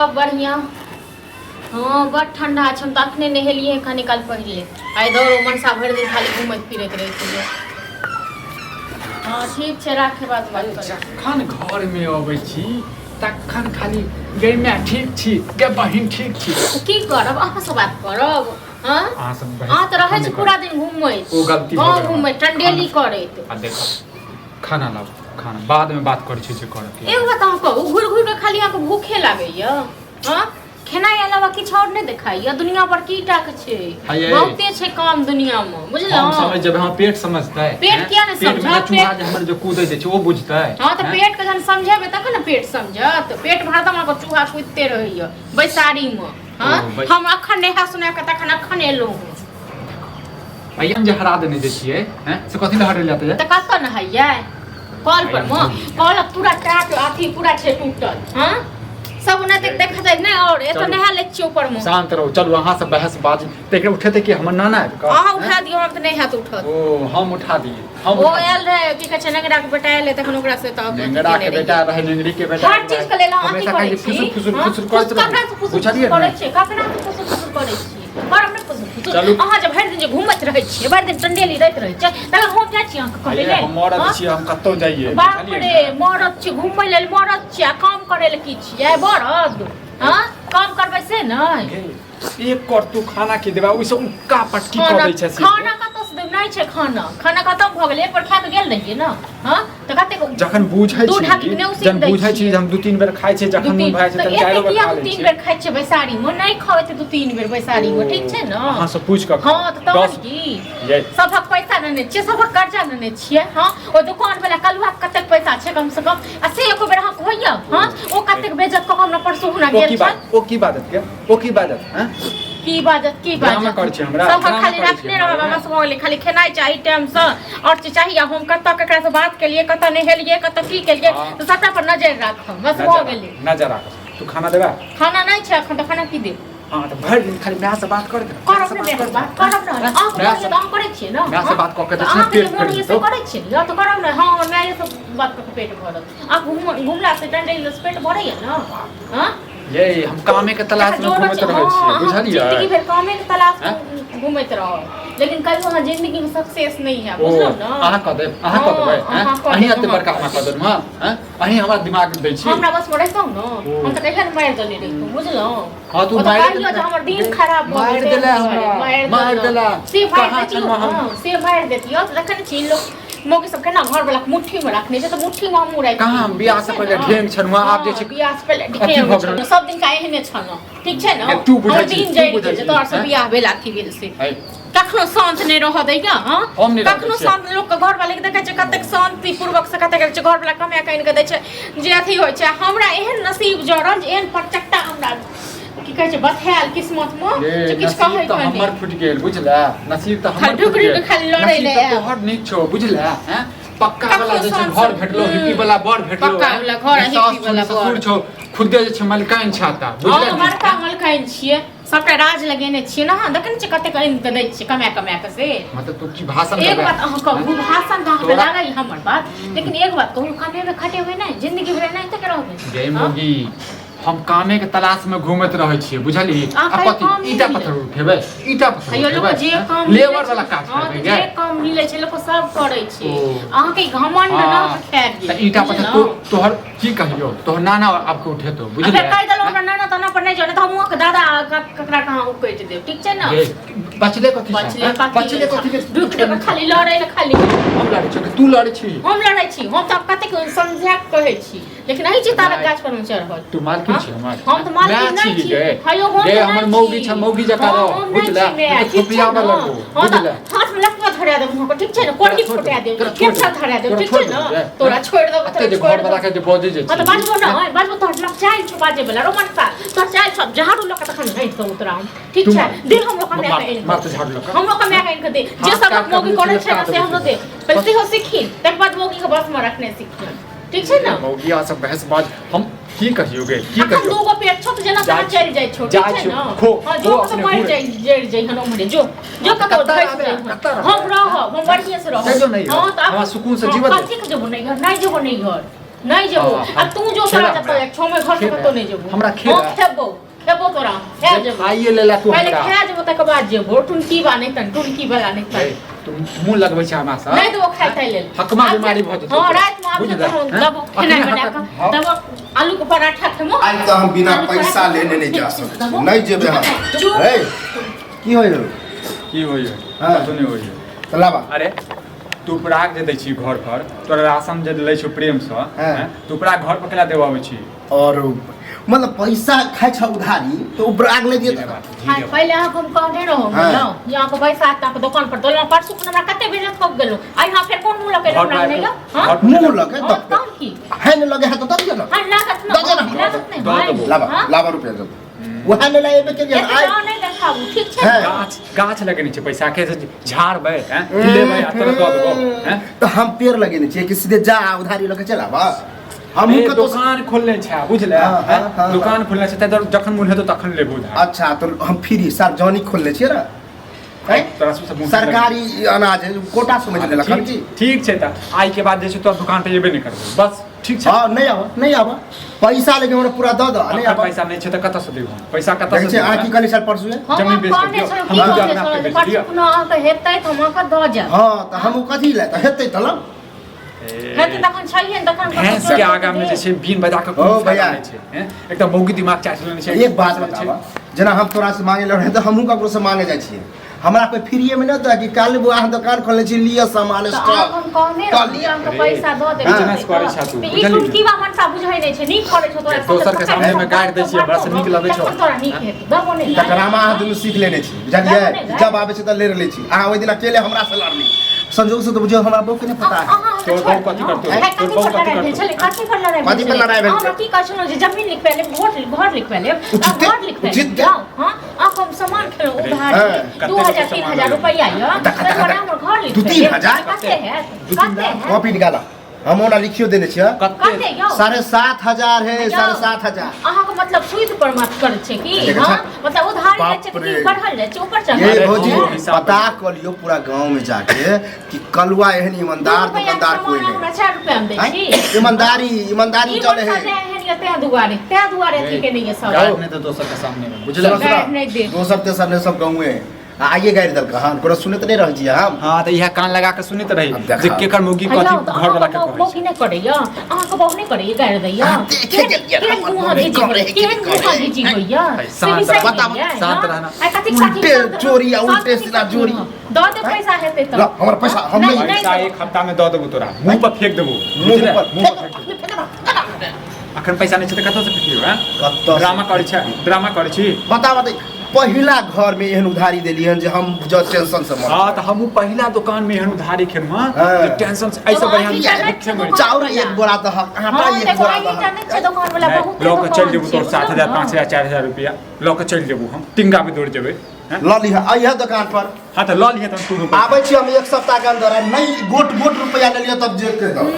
सब बढ़िया। हाँ, बड़ ठंडा छै। हम तऽ अखने नहेलियै कनी काल पहिले। आइ दौड़ मनसा भरि दिन खाली घूमैत फिरैत रहै छलै। हाँ, ठीक छै, राखे, बात बात करै। जखन घरमे अबै छी तखन खाली गै माय ठीक छी, गै बहिन ठीक छी। तऽ की करब? अहाँ से बात करब? हाँ, अहाँ सब अहाँ तऽ रहै छी पूरा दिन घूमैत। ओ गलती भऽ गाँव गेल। घूमैत, टंडेली करैत। आ देखो, खाना लाउ, खाना बादमे बात करै छी जे करऽ। एगो बात अहाँ कहू, घुरि घुरि कऽ खाली अहाँके भूखे लागैया? हँ, खेनाइ अलावा किछु आओर नहि देखाइया? दुनिया पर की टाक छै? हाय। बहुते छै काम दुनिया मे, बुझलहुँ? हम समझ जेबै, हम पेट समझतै? पेट हैं? किया नहि पेट मे समझत? जे चूहा जे हमर जे कूदै जे छै ओ बुझतै? हँ, तऽ हैं? पेट के जहन समझेबै तखन ने पेट समझत। पेट भरदम अहाँके चूहा कुदिते रहैया बैसारीमे। हँ। हम अखन नहा सुना कऽ तखन अखन एलहुँ हँ। भैया जे हरा देने जे छियै हैं से कथी लए हरेल जाते? तऽ कतऽ नहाइयै? कल पर मे? कल पूरा टाट अथी पूरा छै टूटल। हँ, सब ओना देख देखत नहि और एतऽ चलू। नहा लै छियै ऊपर मे। शांत रहू, चलू। अहाँ सब बहस बाज तऽ एकरा उठेतै कि हमर नाना आबि कऽ? अहाँ उठा दियौ, हम तऽ नहि हैत उठत। ओ, हम उठा दियै? हम ओ उठा दियै। आयल रहै, की कहै छै, नेंगरा के बेटा आयल रहै तखन ओकरा से तऽ नेंगरा के बेटा रहै, नेंगरी के बेटा। हर चीज के लेल अहाँ अथी हमेशा करै खाली छी। फुसुर फुसुर हँ? फुसुर करैत ककरा रहू। से फुसुर बुझलियै फुसुर करै ने? छियै? ककरा से फुसुर फुसुर करै छियै? करब नहि फुसुर फुसुर। चलू। अहाँ जे भरि दिन जे घूमैत रहै छियै, भरि दिन टंडेली दैत रहै छियै, तखन हम जाइ छी अहाँके कहै आइये लेल? हम मरद हँ? छियै, हम कतौ जाइए। बाप बुझलियै रे ने? मरद छियै, घूमै लेल मरद छियै आ काम करै लेल की छियै? मरद? हँ, काम करबै से नहि। गे, एक कर तू खाना की देबा, ओहिसँ उक्का पटकी कऽ खाना दै छै से। खाना कतऽ से देब? नहि छै खाना, खाना खतम भऽ गेलै। एक बेर खा कऽ गेल रहियै ने। हँ, तऽ कतेक जखन बुझै दू छी, ढाकी नहि उसीन जखन दै बुझै छी छियै। जे हम दू तीन बेर खाइ छियै, दू जखन मोन तीन भए जाइ छै तऽ तखन एते चारिो बेर किया खा दू लै तीन छियै। बेर खाइ छियै बैसारीमे? नहि खाउ एते दू तीन बेर बैसारीमे, ठीक छै ने? अहाँ से पूछि कऽ खाउ। हँ, तऽ तहन दस की? ये सभक पैसा नेने छियै, सभक कर्जा नेने छियै। हँ, ओ दुकान वाला कलुआ के कतेक पैसा छै कम से कम, आ से एको बेर अहाँके होइया? हँ, ओ कतेक बेइज्जत कऽ कऽ हमरा परसू हुना ओ गेल की छल। बात, ओ की बाजत के, ओ की बाजत? हैं? की बाजत, की ड्रामा बाजत? करै छै हमरा, सभक ड्रामा खाली करै छै रखने रहब। हमरा। बस भऽ गेलै, खाली खेनाइ चाही टाइमसँ, आओर चीज चाही। आ हम कतऽ ककरासँ बात केलियै, कतऽ नहेलियै, कतऽ की केलियै, तऽ सबटा पर नजरि राखब, बस भऽ गेलै। नजर राख। तू खाना देबा? खाना नहि छै एखन, तऽ खाना की देब? हाँ, तऽ भरि दिन खाली माय से बात करैत रह, करब माय से ने बात माय से करैत बात रह। करब ने। अहाँके माय मोन से होइए तऽ अहाँ करै छियै ने? माय से हँ? बात कऽ के तऽ जे छै ने अहाँके जे पेट मोन भरि होइए से जेतौ। करै छियै ने? तऽ करब ने। हँ, हमर माये से बात कऽ के पेट भरत? अहाँ घुमला से, टहलला से पेट भरैया ने? हँ? ये हम कामे के तलाश में घूमैत रहै छियै, बुझलियै? जिंदगी भरि कामे के तलाश में घूमैत रहो, लेकिन कहियो अहाँ जिंदगी में सक्सेस नहीं है, ओ बुझलहुँ ने? अहाँ कऽ देब, अहाँ कऽ देबै? हँ, अहाँ कऽ अहीं देब, एते अहाँ बड़का हमरा कऽ देलहुँ? हँ, अहीं हमरा दिमाग दै छी। हमरा बस में रहितहुँ ने, ओ। हम तऽ कहिया ने मारि देने रहितहुँ, बुझलहुँ? हाँ, तू ओ तऽ मारि कहियो देले। जे हमर दिन खराब भऽ मारि गेल देले ताहि हमरा, दुआरे, मारि मारि देले। से मारि कहाँ देतियौ छलहुँ हम? ने, से मारि देतियौ तऽ देखै ने छी लोक मौगी सब केना घर वाला के मुट्ठी में रखने छै, तऽ मुट्ठी में हमहूँ राखि कहाँ हम दियौ, बियाह से ठीक छै पहिले ने? ढेंग छलहुँ, आब जे हाँ, छै बियाह से पहिले अथी ढेंग भऽ गेल। छलहुँ, सब दिन का एहने छलहुँ, ठीक छै ने? ए, तू बुझै हमर छी, दिन तू जरि बुझै गेल जे छी, तोहर से हैं? बियाह भेल अथी भेल से। है, कखनो शांत नहि रहऽ दैया। हँ, हम नहि रहऽ दै कखनो छियै। शांत लोक के घर वाले के देखै छै कतेक शांति पूर्वक से कतेक रहै छै, घर वाला कमा कऽ आनि कऽ दै छै जे अथी होइ छै। हमरा एहन नसीब जड़ल जे एहन परचट्टा हमरा की कहै छै बथायल किस्मत मे ये जे किछु नसीब कहै तऽ के हमर नहि। फुटि गेल, बुझले? नसीब तऽ हमर खाली फुटि ढुकि गेल। ढुकि खाली लड़ै नसीब लए तऽ आयल। तोहर नीक छौ, बुझले? हैं, पक्का वाला कखनो जे छै शांत घर से- भेटलो, हम्म। हिप्पी वाला बर भेटलो। पक्का हैं? वाला घर आ ने सास हिप्पी छौ, ने वाला ससुर बर। छौ, खुदे जे छै मलकाइन छै आता, बुझले? हम बड़का मलकाइन छियै, सबटा राज लगेने छियै ने। अहाँ देखै ने छियै कतेक आनि कऽ दै छियै कमा कमा कऽ से। मतलब तू की भाषण एक देबै? बात अहाँ कहू, भाषण तऽ अहाँके तोरा- लागल हमर बात, लेकिन एक बात कहू, कमेबै खटेबै नहि जिंदगी भरि नहि तक रहबै? गे हँ? मोगी, हम कामे के तलाश में घूमैत रहै छियै, बुझली? अहाँ आ कहियो कथी काम नहि ईटा मिलत। पत्थर उठेबै, ईटा पत्थर कहियो लोक उठेबै, जे हैं? काम मिलै लेबर छै- वाला काज हँ, करबै तऽ गे? जे काम मिलै छै लोक सब करै छै। ओ। अहाँके ई घमंड हाँ, न खायब तऽ ईटा पत्थर बुझलहुँ? तो तोहर की कहियो, तोहर नाना आब के उठेतो, आ बुझले? फेर कहि देलहुँ हमरा नाना ताना पर नहि जाउ, नहि तऽ हमहूँ अहाँके दादा ककरा कहाँ उकटि देब, ठीक छै ने? गे, बचले कथी छै, बचले हैं? कथी? बचले कथी के? ढुकि ढुकि खाली लड़ै ने खाली। हम लड़ै छियौ कि तू लड़ै छी? हम लड़ै छी? हम तऽ आब कतेक समझा कऽ कहै छी, लेकिन अहीं छी तारक नहि। गाछ पर मे चढ़ल। तू मालकिन हाँ? छी हमर? हम तऽ मालकिन माय नहि छी छी। गे। हयो, हम गे तऽ हमर नहि मौगी छी। छै, मौगी जकाँ हाँ, रह, हम नहि बुझले? छी माय, नहि तऽ ठीक छै थोपियाबऽ ने? लगबौ, हाँ, तऽ बुझले? हाथ मे लकवा धरा देब अहाँके, ठीक छै ने? कोढ़ी तोरा छोड़ि फुटा देबौ, देब, तोरा छोड़ि फेफड़ा देबौ, धरा देब, तोरा ठीक छोड़ि छै ने? देबौ गे। तोरा छोड़ि देबौ, एते तोरा जे छोड़ि घर वाला देबौ। के जे बजै जे हाँ, तऽ छी। बाजबो ने, बाजबो। तोहर लपचाइल छौ बाजै बला रो मनसा, तोहर चाइल छौ। झाड़ू लऽ कऽ तखन राखि देबौ तोरा हम, ठीक तू छै? मार। दे हमरो कमाए मार, कऽ आनि मार कऽ। तऽ झाड़ू लऽ कऽ। हमरो कमाए कऽ आनि कऽ दे। जे हाथ सबक काटि कऽ मौगी करै छै ने लटका से हमरो देबै। दे। पहिले सेहो सीखी, तकर बाद मौगी के बस मे रखने सीखी, ठीक छै ने? मौगिया सब बहस बाज, हम की कहियो गे, की अखन कहियो? दूगो पेट छौ तऽ जेना तेना जाइ छी। चलि जाइ छौ, ठीक जाइ छै छी। ने? खो, हँ, खो जो कतौ अपने मरि घुरे। जाइ जरि जाइ हन उम्हरे, जो जो कतौ कतऽ धसि रहबै? जाइ हन। कतऽ रहबै? हम रहब, हम बढ़िएँ से रहब। जइयो नैहर। हँ, तऽ हमरा सुकून से हँ, जीवऽ दे। कथी के जेबो नैहर? नहि जेबो नैहर। नहीं जेबो। हाँ, आ तू जो खेला तोरा जतऽ हमरा। जाय छौ में घर से खेला। कतौ नहीं जेबो। हमरा खेला। हाँ, खेबो खेबो तोरा खा जेबो। खाइए लेला तू पहिले हमरा। खा जेबो तकर बाद जेबो। टुनकी बा नहीं तन टुनकी वाला नहीं तन। ए, तू मुँह लगबै छै हमरा से? नहीं देबो खाय ताय लेल। हकमा आब बीमारी भऽ जेतौ हाँ, तोरा। राति में आब बुझलै? जेतौ हम हैं? देबो खेनाइ अखने बना हक- कऽ हाँ। देबो आलू के पराठा खेमो। आइ तऽ हम बिना आलू पैसा पराठा लेने नहि जा ठीक छै, सकै छी। देबो। नहि जेबै हम। चुप। हे, की होय हौ? की होइए? हाँ। कतौ नहि होइए। तऽ लाबा। अरे तू पराग जे दै छी घर पर, तोरा राशन जे लै छौ प्रेमसँ, हाँ। हैं, तू पराग घर पर केला देबऽ अबै छी? और मतलब पैसा खाइ छ उधारी तऽ ओ बराग नहि दिए धीरे बात, धीरे बात। पहिले अहाँके हम कहने रहौं हाँ। बुझलहुँ जे अहाँके पैसा आयत तऽ अहाँके दोकान पर देलहुँ। परसू खुना हमरा कते बेइज्जत कऽ गेलहुँ, आइ अहाँ फेर कोन मुँह लऽ के घर हमरा पर नहि आबि यौ? हाँ? घर पर मुँह लऽ के हाँ, दऽ तहन की? है नहि लगे है तऽ दऽ दिअ ने। हाँ, लागत दऽ दे ने, ने हमरा। लागत नहि, दऽ देबो। लाबा हाँ? लाबा रुपया दऽ वएह नहि लाएबे केलियै एते आइ। दाम नहि देखाबू, ठीक छै? हाँ। गाछ गाछ लगेने छै पैसा के झाड़बै, हैं, लेबै आ तोरा दऽ देबो, हैं? तऽ हम पेड़ लगेने छियै कि सीधे जा आ उधारी लऽ के चल आबा? हम ए, कतौ दोकान खोलने छै बुझले? हाँ, हाँ, हाँ, दोकान खोलने छै ताहि दुआरे जखन मोन हेतौ तखन लेबो उधार। अच्छा तऽ हम फ्री सार्वजनिक खोलने छियै ने, हैं? तोरा सबसँ मुँह सरकारी अनाज है, कोटा समझ लेलक हन की? ठीक छै तऽ आइ के बाद जे छै तोरा दुकान पे एबे नहि करबो बस, ठीक छै? हँ, नहि आबऽ, नहि आबऽ। पैसा लेकिन हमरा पूरा दऽ दऽ, नहि अखन आबऽ। पैसा नहि छै तऽ कतऽ से देबो हम? पैसा कतऽ देखै से छियै अहाँ देबो? की कहली सर परसुए? हम जमीन बेच कहने दियौ। छलहुँ, हम की पूजा कहने अपना छलहुँ आपके जे बेच परसू दियौ। खुना अहाँके हेतै तऽ हम अहाँके दऽ जायब। हँ तऽ हम कथी लए तऽ हेतै तऽ लऽ। हेतै तखन छैहे ने, तखन कतौ भैंस चोरी के कऽ आगा में देब। जे छै बीन बजा के ओ कोनो फायदा भैया। नहि छै, हैं? एकदम मौगी दिमाग चाटि लेने छै। एक बात बताबऽ, जेना हम तोरा से मांगे लए तऽ हमहूँ ककरो से मांगे जाइ छियै, हमरा कोई फ्रीए में नहि दे कि काल्हि बौआ अहाँ दोकान खोलने छी लिअ सामान तऽ स्टॉक अहाँके हम कहने कऽ रहौं जे लिअ। अहाँके पैसा दऽ देबै। बिजनेस करै छा तू, तऽ ई बुझलिही? टुनकी बा मनसा बुझै नहि छै, नीक करै छौ तोरा। दोसर के सामने मे गारि दै छियै, हमरा से नीक लगै छौ। तखन तोरा नीक हेतौ, देबो नहि। टकरामा अहाँ दुनू सीख लेने छी बुझलियै? दबो नहि। जब आबै छै तऽ लड़ि लै छी अहाँ। ओहि दिन अकेले हमरा से लड़ली संजोग से, तऽ बुझियौ हमरा बहू के नहि पता है। तोर बहू कथी करतौ? तोर कथी बहू पर कथी लड़ाइ भेल करतौ? छलै? कथी पर लड़ाइ कथी पर लड़ाइ भेल हमरा छलै? की कहै छलहुँ जे जमीन लिखवा लेब, वोट घर लिखवा लेब आ उचिते- घर लिखवा लेब। उचिते। जाउ, हाँ, अहाँके हम सामान खेलहुँ उधार हाँ। 2000 3000 रुपैआ यऽ, कते- ताहि दुआरे हमर घर दू लिखवा तीन लेब। हजार? कते हैत? कते हैत? कॉपी निकाला, हम ओना लिखियो देने छियै। कते? कते यौ? 7500 है। यौ। 7500। अहाँके मतलब सूद पर मत करै छै की? देखै हाँ छा? मतलब उधारी लै छै बाप तऽ रे। की बढ़ल जाइ छै, ऊपर चढ़ल ये अरे भौजी हम हिसाब पता कऽ लियौ पूरा गांव में जाके कि कलुआ एहन ईमानदार दुकानदार कोई हमरा नहीं। 4 रुपया में दै आँय? छी। ईमानदारी ईमानदारी ई चले मनसा है। जे एहन यऽ तें दुआरे अथी केने यऽ सब। गारि नहि दे दोसर के सामने में, बुझल? सुनो, सुनो। गारि नहि दे। दोसर तेसर नहि, सब गाँवे है। आ आइए गारि देलकै हन, कोनो सुनैत नहि रहै छियै हम। हाँ तऽ इएह कान लगा के सुनैत रही अब देखा। जे केकर मौगी हेलो, कथी तऽ घर वाला के अहाँके कहै मौगी नहि करैया? अहाँके बहु नहि करैया गारि दैया? अहाँ देखे गेलियै, केहन हमर मुँह मौगी घिची करे कि केहन नहि मुँह करे? घिची होइया से शांत बिसरि रह, बताबू, गेलियै, शांत हाँ? रहना। आइ कथी साथी उल्टे शांत रहू? चोरी आ शांत उल्टे कथी सीधा साथी जोरी। रहू? दऽ दे पैसा हेतै तऽ। ल, हमर पैसा हम नहि, नहि नहि पैसा देबो। एक हफ्ता में दऽ देबो तोरा, मुंह पर फेंक देबो। मुँह बुझले? पर मुँह पर फेंक देबो। अखन पैसा नहि छै तऽ कतऽ से फेकियौ? हैं, कतऽ से? ड्रामा करै छै, ड्रामा करै छी। बता बता, पहिला घर में एहन उधारी देलियन जे हम बुझ टेंशन से मर। हाँ तऽ हमहूँ पहिला दुकान में एहन उधारी खेलहुँ हँ हाँ। जे टेंशन से ऐसे एगो बढ़िया अहीं टा नहि भुखे मरि छै चाउर एक बोरा दहक, आटा हाँ, एक देखो, बोरा अहीं टा दहक। नहि छै दोकान वाला, बहुत लऽ कऽ चलि दोकान जेबू छै, तोर 7000, बुझलहुँ ने? 5000, 4000 रुपया लऽ कऽ चलि जेबू, हम टिंगा में दौड़ जेबै, हैं? लऽ लिह अइह दुकान पर। हाँ तऽ लऽ लिहे तहन तू आबै छी हम एक सप्ताह के अंदर, आ नहि गोट गोट रुपया ले लिअ तब जे के दऽ।